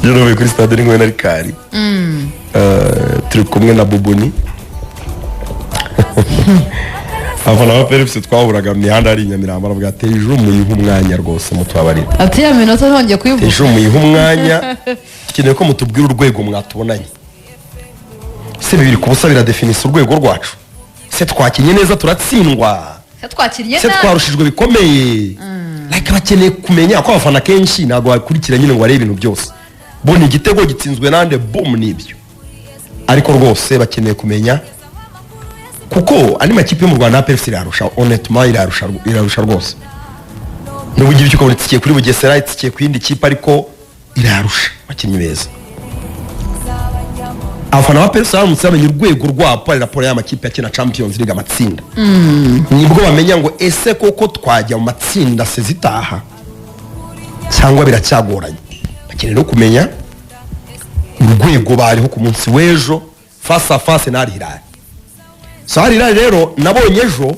Iyo navuye kuri stade ari kumwe na Rikari, turi kumwe na Bubuni, abafana ba APR FC twahuraga mu mihanda ari i Nyamirambo, aravuga ati: "Ejo muyihe umwanya rwose, mutubabarire." Ati: "Ya minota ntongeye kuyivuga." "Ejo muyihe umwanya, dukeneye ko mutubwira urwego mwatubonanye. Se 2-0 biradefinisa urwego rwacu? Se twakinye neza turatsindwa? Se twakiriye Se nabi?" twarushijwe bikomeye?" Like, bakeneye kumenya ko abafana kenshi ntabwo bakurikira nyine ngo barebe ibintu byose, bona igitego gitsinzwe nande, boom, nibyo. Ariko rwose bakeneye kumenya, kuko andi makipe yo mu Rwanda APR FC irarusha, honnêtement irarusha, irarusha rwose. Nubwo ugira icyo ukabona itsikiye kuri Bugesera, itsikiye ku yindi kipe, ariko irarusha abakinnyi beza. Abafana ba APR FC baramutse bamenya urwego rwabo par rapport y'amakipe akina Champions League amatsinda, nibwo bamenya ngo ese koko twajya mu matsinda se zitaha cyangwa biracyagoranye. Bakeneye no kumenya urwego bariho ku munsi w'ejo face à face na Al Hilal. So Al Hilal rero nabonye ejo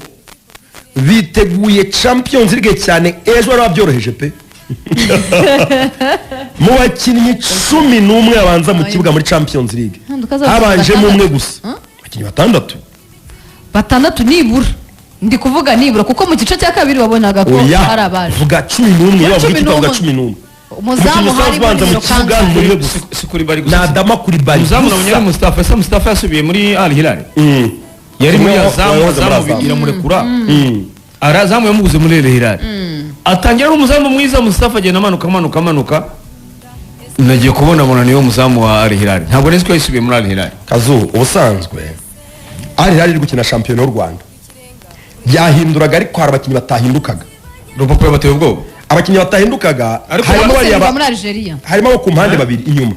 biteguye Champions League cyane. Ejo bari babyoroheje pe. Mu bakinnyi 11 babanza mu kibuga muri Champions League, Impinduka z'abakinnyi habanjemo umwe batandatu. gusa, abakinnyi batandatu. Batandatu nibura, ndi kuvuga nibura, kuko mu gice cya kabiri wabonaga ko Oya, hari abaje. vuga 11. Iyo bavuga Cumi ikipe bavuga n'umwe. 11. Umuzamu Umukinnyi usanzwe harimo ubanza mu nimero kibuga kangahe? ni umwe gusa. Si Koulibaly Ni gusa. Adama Coulibaly Umuzamu gusa. nabonye ari Mustafa. Ese Mustafa yasubiye muri Al Hilal? Yari muri Umwe Azamu. wahoze muri Azamu Azamu. iramurekura. Arazamu yamuguze muri Al Hilal, atangira ari umuzamu mwiza. Mustafa agenda amanuka, amanuka, amanuka. Nagiye kubona mbona niwe muzamu wa Al Hilal. Ntabwo nzi ko yisubiye muri Al Hilal. Kazu, ubusanzwe Al Hilal iri gukina shampiyona y'u Rwanda byahinduraga, ariko hari abakinnyi batahindukaga. Rupapuro yabateye ubwoba. Abakinnyi batahindukaga Ariko harimo bariya muri Algeria. Harimo abo ku mpande babiri inyuma,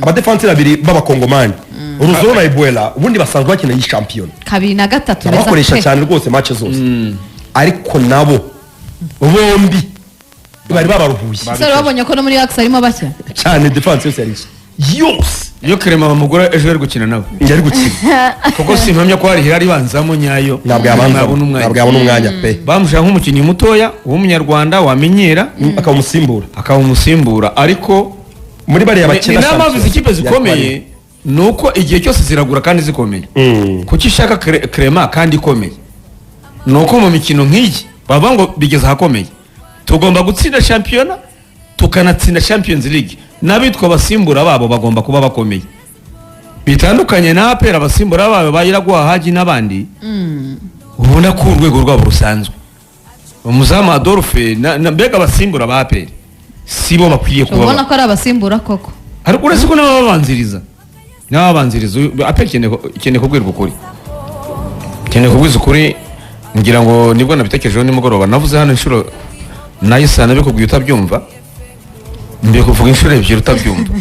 abadefanseri babiri b'Abakongomani, Ruzoro na Ibuela. Ubundi basanzwe bakina iyi shampiyona. Kabiri na gatatu beza Abakoresha pe. cyane rwose match zose, ariko nabo bombi bari babaruhuye. Ese babonye ko no muri Axe harimo bashya. Cyane, defense yose yari nshya yose. Iyo Clement bamugura ejo yari gukina nabo. Yari gukina. Kuko simpamya ko hari Hilal ibanzamo nyayo. Ntabwo yabanza. Ntabona umwanya. Ntabwo yabona umwanya pe. Bamushaka nk'umukinnyi mutoya w'Umunyarwanda wamenyera, akaba umusimbura. Akaba umusimbura, ariko muri bariya ni bakina nayo mpamvu izi kipe shampiyona zikomeye ni uko igihe cyose ziragura kandi zikomeye. Kuki ishaka Clement kandi ikomeye? Ni uko mu mikino nk'iyi bavuga ngo bigeze ahakomeye, tugomba gutsinda shampiyona tukanatsinda Champions League, n'abitwa abasimbura babo bagomba kuba bakomeye. Bitandukanye na APR, abasimbura babo bayiraguha Haji n'abandi ubona ko urwego rwabo rusanzwe. Umuzamu Adolphe mbega abasimbura ba APR si bo bakwiye kuba Ubona ko ari abasimbura koko. Ariko uretse ko n'ababanziriza APR ikeneye kubwirwa ukuri, ikeneye kubwiza ukuri. Ngira ngo nibwo nabitekerejeho nimugoroba. Navuze hano inshuro nayo nabikubwiye utabyumva, mbiye kuvuga inshuro ebyiri utabyumva.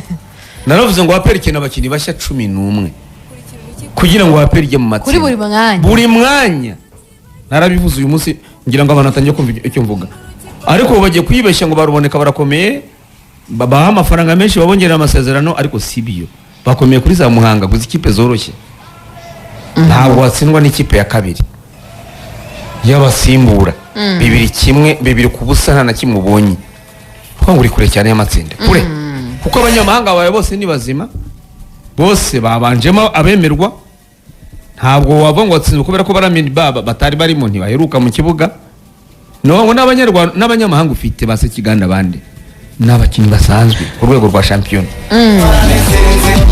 Naravuze ngo APR ikeneye abakinnyi bashya 11 kugira ngo APR ijye mu matsinda. Kuri buri mwanya. Buri mwanya. Narabivuze. Uyu munsi ngira ngo abantu batangiye kumva icyo mvuga, ariko ubu bagiye kwibeshya ngo baruboneka barakomeye, babaha amafaranga menshi, babongerera amasezerano, ariko si byo. Bakomeye kuri za Muhanga gusa, ikipe zoroshye. Ntabwo watsindwa n'ikipe ya kabiri y'abasimbura 2-1, 2-0, nta na kimwe ubonye, kuko ngo uri kure cyane y'amatsinda, kure, kuko abanyamahanga bawe bose ni bazima, bose babanjemo abemerwa. Ntabwo wavuga ngo watsinzwe kubera ko baramini baba batari barimo, ntibaheruka mu kibuga. No ngo n'Abanyarwanda n'abanyamahanga ufite ba Sekiganda, abandi ni abakinnyi basanzwe ku rwego rwa shampiyona.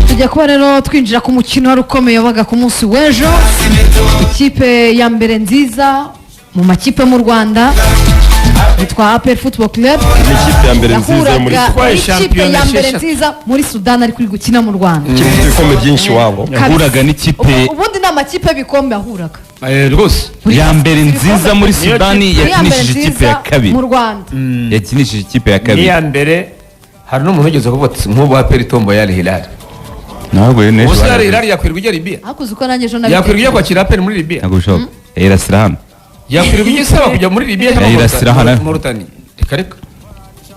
Tujya kuba rero twinjira ku mukino wari ukomeye wabaga ku munsi w'ejo. Ikipe ya mbere nziza mu makipe mu Rwanda yitwa APR Football Club. Ni ikipe ya mbere nziza yo muri Yahuraga Itwaye n'ikipe shampiyona ya mbere esheshatu. nziza muri Sudani, ariko iri gukina mu Rwanda. Ikipe ifite ibikombe byinshi iwabo. Yahuraga n'ikipe Ubundi ni amakipe y'ibikombe ahuraga. Rwose. Ya mbere nziza muri Niyo Sudani Niyo ya mbere yakinishije ikipe ya nziza kabiri. mu Rwanda. Yakinishije ikipe ya kabiri. N'iya mbere. Hari n'umuntu wigeze kuvuga ati: "Nk'ubu APR itombo ya Al Hilal." Ntabwo rero Ubu se n'ejo Al Hilal yakwirirwa ijya Libya? Hakuze uko nanjye ejo Yakwirirwa ijya nabitekereje. kwakira APR muri Libya? Ntabwo bishoboka, irasira hano. Yakwirirwa ijya isaba kujya muri Libya cyangwa Irasira hano. Mauritania? Reka reka,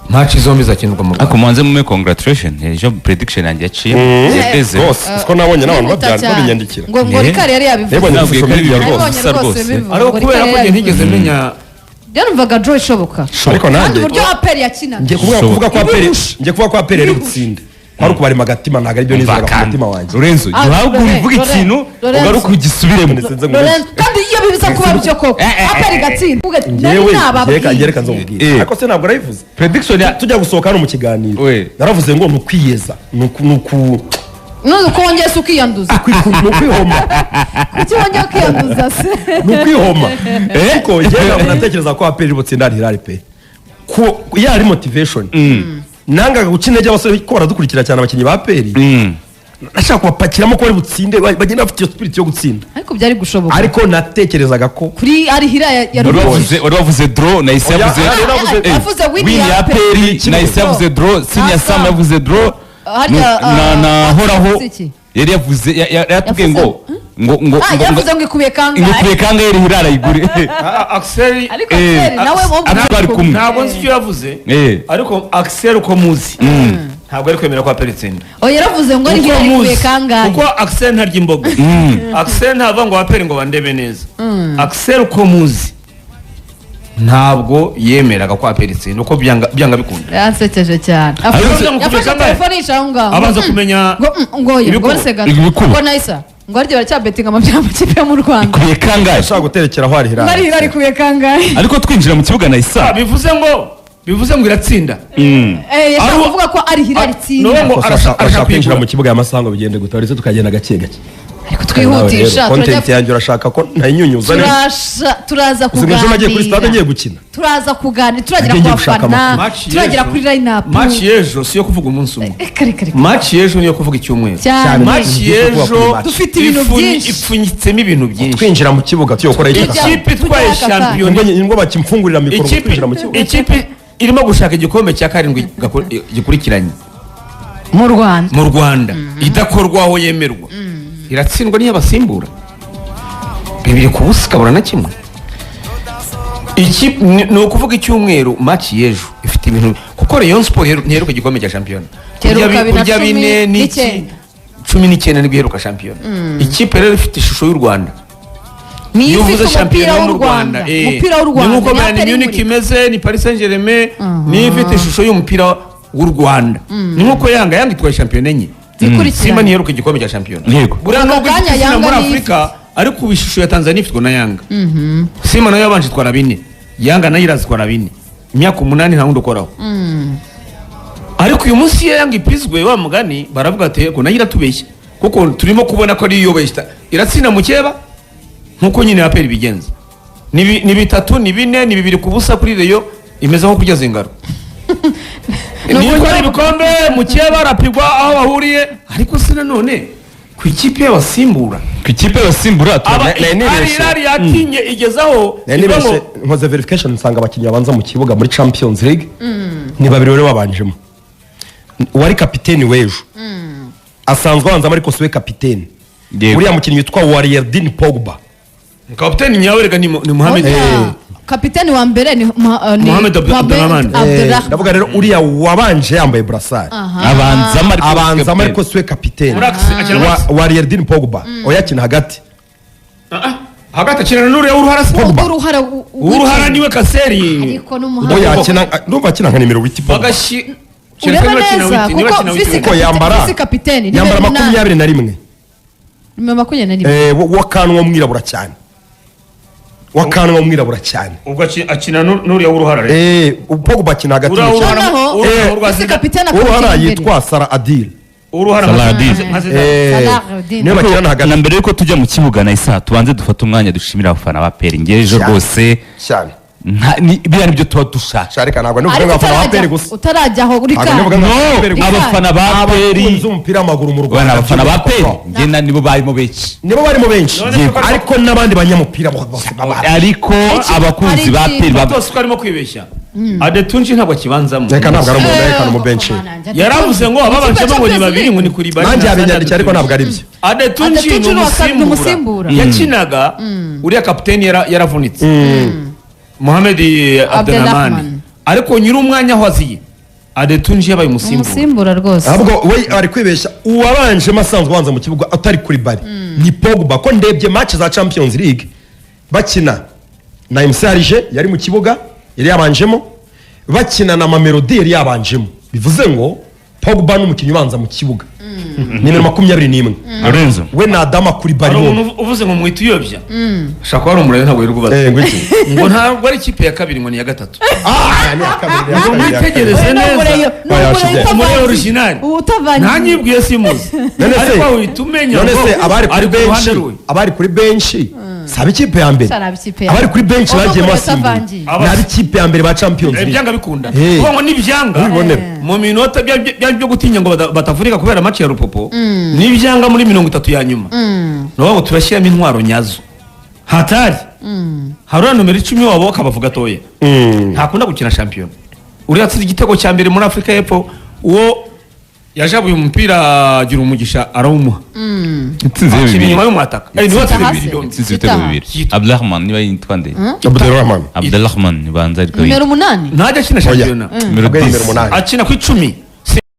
match zombi zakinirwa mu Ariko Rwanda. mubanze mume congratulation, ejo prediction yanjye yaciye yageze. Rwose siko nabonye n'abantu Yihuta cyane. babinyandikira. Ngo Rikari yari yabivuze. Yabonye Ntabwo social media yari rwose. Nabibonye Gusa rwose rwose. bivuga Ariko ngo kubera Rikari ko yari njye ntigeze yabivuze. menya. Byarumvaga draw ishoboka Ariko kandi nanjye uburyo APR yakinaga ngiye kuvuga Bishoboka. kuvuga ko APR, ngiye kuvuga ko APR yari butsinde. Kwari ukubarema agatima, ntabwo aribyo nizeraga ku mutima wanjye. Lorenzo, Ah, jya Lorenzo, uvuga ikintu, Lorenzo. ugaruke ugisubiremo. Sinzi ngo Lorenzo, kandi iyo biza kuba byo koko, Eh, eh, APR eh, igatsinda, uvuga ati, nari Ngewe nababwiye. ngereka nzomubwira. Ariko se ntabwo narabivuze? Prediction ya Tujya gusohoka hano mu kiganiro, We. naravuze ngo ni ukwiyeza, ni None uko wongeye se ukiyanduza? Ni ukwihoma. Kuki wongeye ukiyanduza se? Ni ukwihoma, kuko njyewe ntabwo natekereza ko APR butsinda Al Hilal pe, ko iyo ari motivation nangaga guca intege abasore ko baradukurikira cyane, abakinnyi ba APR. Nashaka kubapakiramo ko bari butsinde, bagenda bafite iyo spirit yo gutsinda. Ariko byari gushoboka. Ariko natekerezaga ko Kuri Al Hilal ya Wari wavuze, wari wavuze draw, nahise Oya, yavuze ah, yavuze win win ya ya APR. APR, nahise yavuze draw, Senior Nasa. Sam yavuze draw. Harya, Na ah, Horaho yavuze iki? yari yavuze yatubwiye ngo ngo Ah, ngo yavuze ngo ikubiye kangahe? Ngo ikubiye kangahe, Al Hilal ayigure. Axel. Ariko Axel nawe wo Axel bari kumwe. Ntabwo nzi icyo yavuze, ariko Axel uko muzi ntabwo ari kwemera ko APR itsinda. Oh, yaravuze ngo Al Uko Hilal ikubiye muzi, kangahe? kuko Axel ntarya imboga, Axel ntavuga ngo APR ngo bandebe neza. Axel uko muzi ntabwo yemeraga ko APR itsinda, uko byanga bikunda. Yansekeje cyane. Ariko se ngo Yafashe kangahe? telefone yicara aho ngaho. Abanza kumenya Ngo ngo oya, ngo ibikuba. uretse gato. Ibikuba. Ngo nayisa ngo aryo baracyabetinga amakipe yo mu Rwanda. Ikubiye kangahe? Ashaka guterekeraho Al Hilal. Ngo Al Hilal ikubiye kangahe? Ariko twinjira mu kibuga nahise Bivuze ngo iratsinda. Eh, yashaka kuvuga ko Al Hilal Ah, itsinda. no, ngo Arashaka arashaka kwinjira kuyigura. mu kibuga aya masaha ngo bigende gute? Uretse tukagenda gake gake. Ariko twihutisha. Content Turajya yanjye urashaka ko ntayinyunyuza neza? Turaza Uzi ngo ejo nagiye kuri stade kuganira. ngiye gukina. Turaza kuganira, turagera Nagiye ku gushaka bafana, amakuru. Match turagera y'ejo- kuri line up. Match y'ejo si iyo kuvuga umunsi umwe. Eh, kare kare. Match y'ejo niyo kuvuga icyumweru. Cyane. Match y'ejo Dufite ibintu byinshi. ipfunyitsemo ibintu byinshi. Twinjira mu kibuga tuyo gukora iki? Tujya- Ikipe itwaye tujya aka kanya. shampiyona, Nibwo bakimfungurira mikoro ngo ikipe twinjira mu kibuga. Ikipe irimo gushaka igikombe cya karindwi gikurikiranye mu Rwanda. Mu Rwanda idakorwaho yemerwa, iratsindwa niyo abasimbura 2-0, ikabura na kimwe. Ni ukuvuga icyumweru, match y'ejo ifite ibintu, kuko Rayon Sport ntiheruka igikombe cya shampiyona. Iheruka Kurya bibiri na kurya cumi bine n'iki n'icyenda. 19 nibwo iheruka shampiyona. Ikipe rero ifite ishusho y'u Rwanda. Niyo Iyo ifite uvuze umupira shampiyona yo w'u mu Rwanda, umupira w'u ni Rwanda nk'uko ni Bayern APR Munich imurika. imeze, ni Paris Saint Germain niyo ifite ishusho y'umupira w'u Rwanda, ni nk'uko Yanga itwaye shampiyona enye, Zikurikiranye. Simba ntiheruka igikombe cya shampiyona. Buriya Aka nubwo kanya ifite izina Yanga muri niyo. Afurika, ariko ubu ishusho ya Tanzania ifitwe na Yanga. Simba nayo yabanje itwara bine, Yanga nayo irazitwara bine, imyaka 8 nta wundi ukoraho. Ariko uyu munsi iyo Yanga ipizwe, wa mugani baravuga ati yego nayo iratubeshya, kuko turimo kubona ko ariyo iyoboye, iratsinda mukeba nkuko nyine APR ibigenza. Ni bitatu, ni bine, ni 2-0 kuri Rayon, imeze nko kugeza ingaro. Ni Niko ari ibikombe, mukeba arapigwa aho bahuriye. Ariko se nanone ku ikipe y'abasimbura, Ku ikipe y'abasimbura nibeshye. Al Hilal yatinye igezaho Nari ivuga ngo nibeshye, nkoze verification nsanga abakinnyi babanza mu kibuga muri Champions League ni babiri bari babanjemo. Uwari kapiteni w'ejo asanzwe abanzamo, ariko siwe kapiteni. Uriya mukinnyi witwa Wariyerdin Pogba. Kapiteni nyawe rega ni Mohamed. Oya, kapiteni wa mbere ni ni Mohamed Abdulrahman. Abdulrahman. Ndavuga rero uriya wabanje yambaye brassard. Abanzamo ariko Abanzamo ariko siwe kapiteni. Muri akina muri axe. Wariyerdin Pogba oya, akina hagati. Hagati akina n'uriya w'uruhara se? Pogba. Uruhara Uruhara niwe Kaseri. Ariko n'umuhanga. Oya, akina, ndumva akina nka nimero witi Pogba. Bagashi Ureba neza kuko visi Kuko yambara visi kapiteni ni yambara nimero 8. 21. Nimero 21. Wakanwa w'umwirabura cyane, wakanwa w'umwirabura cyane. Ubwo akina n'uriya w'uruhara rero. Pogba akina hagati Uriya mu kibuga. w'uruhara Noneho, uruhara rwa visi Zidane. kapiteni akaba Uruhara akina imbere. yitwa Salah Adil. Uruhara Salah Adil. nka Zidane. Salah Adil. Niwe bakinana hagati. Na mbere yuko tujya mu kibuga na isaha, tubanze dufate umwanya dushimira abafana ba APR ngejo Cyane. rwose. Cyane. Biriya nibyo tuba dushaka. Sharika, ntabwo nivuga Ariko ngo abafana ba APR utarajya gusa. utarajya aho uri Ntabwo nivuga kandi ngo No, APR gusa. abafana ba APR. Abakunzi b'umupira w'amaguru mu Bana Rwanda, abafana ba APR ngena nibo barimo benshi. Nibo barimo benshi. None se ko Ariko n'abandi banyamupira bose baba Ariko abakunzi ba hari APR Matos ko arimo kwibeshya, Adetunji ntabwo akibanzamo. Reka, ntabwo ari umuntu, reka ni umubenshi. Yaravuze ngo ababanjemo ngo ni babiri, ngo ni kuri bari. Nanjye yabinyandikiye ariko ntabwo ari byo. Adetunji Adetunji ni ni umusimbura. umusimbura. Yakinaga uriya kapiteni yaravunitse, Mohamed Abdelrahman. Abdelrahman, ariko nyiri umwanya aho aziye Adetunji yabaye umusimbura. Umusimbura rwose. Ahubwo we ari kwibeshya, uwabanjemo asanzwe ubanza mu kibuga atari kuri bari ni Pogba, ko ndebye match za Champions League bakina na MC Alger yari mu kibuga, yari yabanjemo, bakina na Mamelodi yari yabanjemo, bivuze ngo Pogba ni umukinnyi ubanza mu kibuga, nimero 21. Lorenzo. We na Adama kuri Hari bari umuntu bombi. uvuze ngo mwita uyobya, ashobora kuba ari umurebe, ntabwo yirirwa ubaza. Eh, ngo iki? Ngo ntabwo ari ikipe ya kabiri, ngo ni iya gatatu. Ah, ni iya kabiri, ni iya Ngo kabiri, ni iya kabiri. mwitegereze neza. Oya, yashize. Umurebe original. Utavangiye. Ntanyibwiye, simuzi. None se Ariko uhita umenya none ngo se abari kuri ari ku ruhande benshi, rwe. abari kuri benshi si ab'ikipe ya mbere? Si ab'ikipe ya Abari mbere. kuri benshi Oba bagiye muri basimbuye utavangiye. ni ab'ikipe ya mbere ba Champions League. Ibyanga bikunda. Hey. Kuko ngo nibyanga Ubibonera. mu minota bya byo gutinya ngo batavunika kubera match ya Lupopo, nibyanga muri 30 ya nyuma, ni ukuvuga ngo turashyiramo intwaro nyazo hatari. Hari uriya nomero 10 wabo akabavu gatoya, ntakunda gukina shampiyona. Uriya atsinze igitego cya mbere muri Afurika y'Epfo, uwo yajabuye umupira agira umugisha arawumuha. Itsinze Akina bibiri. inyuma y'umwataka. Niwe watsinze Hasi. bibiri byombi. Itsinze ibitego Gitaha. bibiri. Gitaha. Abdulrahman, niba yitwa nde? Abdulrahman. Abdulrahman banza, ariko Nimero 8. Ntajya akina shampiyona. Nimero Ntabwo ari nimero 10. 8. Akina ku 10.